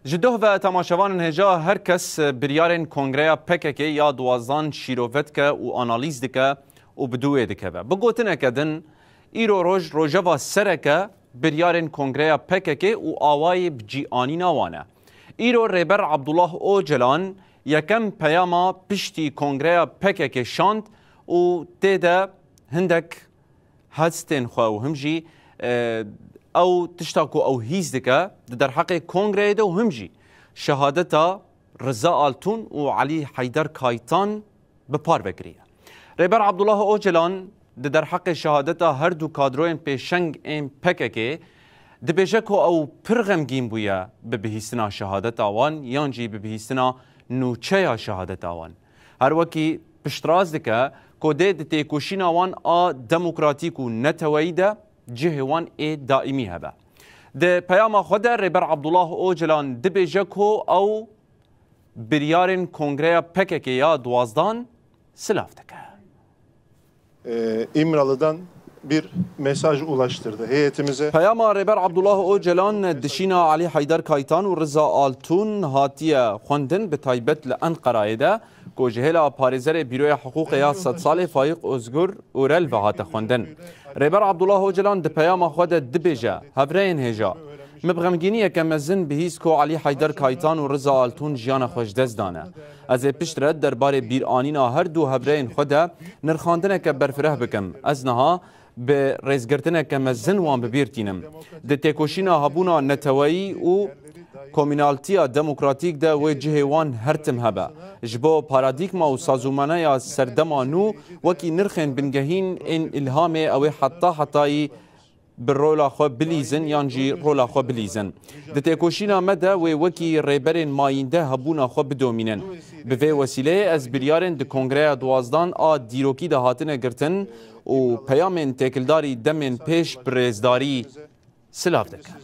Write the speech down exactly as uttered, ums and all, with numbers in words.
Ji doh ve temaşevanên hêja, her kes biryarên Kongreya P K K ya duwazdan şîrove dike û analîz dike û bi dû wê dikeve. Bi gotineke din, îro roj rojeva sereke biryarên Kongreya P K K û awayê bi cî anîna wan e. Îro Rêber Abdullah Ocalan yekem peyama piştî Kongreya P K K şand û tê de hindek hestên xwe û him jî, e, ew tişta ku ew hîs dike di derheqê kongreyê de û him jî şehadeta Riza Altun û Elî Heyder Kaytan bi parve kiriye. Rêber Abdullah Ocalan di derheqê şehadeta her du kadroyên pêşeng ên P K K dibêje ku ew pir xemgîn bûye bi bihîstina şehadeta wan yan jî bi bihîstina nûçeya şehadeta wan. Her wekî piştrast dike ku dê di têkoşîna wan a demokratîk û neteweyî de cihê wan ê daîmî hebe. Di peyama xwe de Rêber Abdullah Ocalan dibêje ku ew biryarên Kongreya P K K ya duwazdan silav dike. Ee, İmralı'dan bir mesaj ulaştırdı heyetimize. Peyama Rêber Abdullah Ocalan dişîna Elî Heyder Kaytan û Riza Altun hatiye xwendin, bi taybet li Enqerayê de, ku ji hêla parêzerê Bîroya Hiqûqê ya Sedsalê Faîq Ozgur Urel ve hate xwendin. Rêber Abdullah Ocalan di peyama xwe de dibêje, Hevrêyên hêja, min bi xemgîniyeke mezin bihîst ku Elî Heyder Kaytan û Riza Altun jiyana xwe ji dest dane. Ez ê piştre derbarê bîranîna her du hevrêyên xwe de nirxandineke berfireh bikim. Ez niha bi rêzgirtineke mezin wan bi bîr tînim. Di têkoşîna hebûna neteweyî û komînaltiya demokratîk de wê cihê wan her tim hebe. Ji bo paradîgma û sazûmaneya serdema nû wekî nirxên bingehîn ên îlhamê ew ê heta hetayî bi rola xwe bilîzin yan jî rola xwe bilîzin. Di têkoşîna me de wê wekî rêberên mayînde hebûna xwe bidomînin. Bi vê wesîleyê ez biryarên di Kongreya Duwazdan a dîrokî de hatine girtin û peyamên têkildarî demên pêş bi rêzdarî silav dikim.